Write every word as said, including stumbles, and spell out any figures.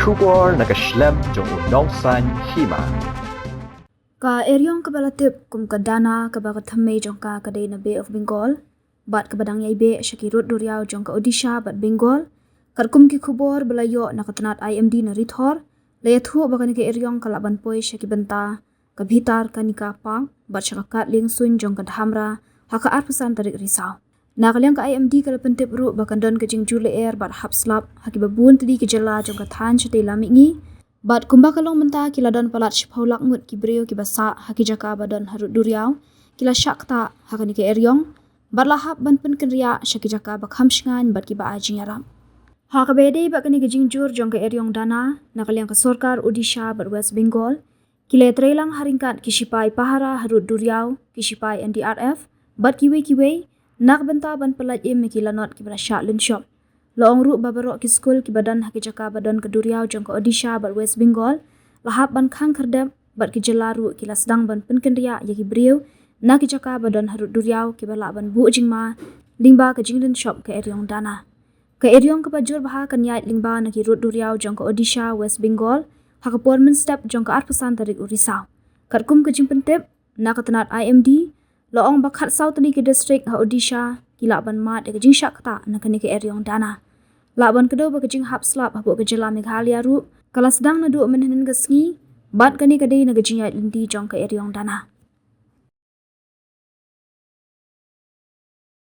Khubor na ka shlem jong u nongsaiñ hima. Ka eriong kaba la tip kum ka Dana kaba ka thymmei jong ka ka dei na Bay of Bengal bad kaba dang ïai beh sha ki rud duriaw jong ka Odisha bad Bengal. Katkum ki khubor ba la ïoh na ka tnat I M D na Rithor, la ïathuh ba kane ka eriong ka lah ban poi sha ki bynta ka Bhitarkanika Park bad sha ka kad liengsuiñ jong ka Dhamra ha ka arphew san tarik Risaw. Na ka liang ka I M D ka la pyntip ruh ba kan don ka jingjur lyer bad hap slap ha kiba bun tylli ki jylla jong ka thaiñ shatei lam mihngi. Bad kumba ka long mynta ki la don palat shiphew lak ngut ki briew kiba sah ha ki jaka ba don ha rud duriaw ki la shah ktah ha kane ka eriong bad la hap ban pynkynriah sha ki jaka ba kham shngaiñ bad kiba ai jingïarap. Ha kaba ïadei bad kane ka jingjur jong ka eriong Dana, na ka liang ka sorkar Odisha bad West Bengal ki la ïatreilang ha ryngkat ki shipai pahara ha rud duriaw, ki shipai N D R F bad kiwei kiwei na ka bynta ban pyllait im ïa ki lanot kiba la shah lynshop. La ong ruh ba baroh ki skul kiba don ha ki jaka ba don ka duriaw jong ka Odisha bad West Bengal la hap ban khang khyrdep bad ki jylla ruh ki la sdang ban pynkynriah ïa ki briew na ki jaka ba don ha rud duriaw kiba lah ban buh jingma lyngba ka jinglynshop ka eriong Dana. Ka eriong kaba jur bha kan ïaid lyngba na ki rud duriaw jong ka Odisha, West Bengal ha ka por mynstep jong ka arphew san tarik u Risaw. Katkum ka jingpyntip na ka tnat I M D, la ong ba khatsaw tylli ki distrik ha Odisha ki lah ban mad ïa ka jingshah ktah na kane ka eriong Dana. Lah ban kdew ba ka jinghap slap hapoh ka jylla Meghalaya ruh ka la sdang naduh mynhynnin ka sngi bad kane ka dei na ka jingïaid lynti jong ka eriong Dana.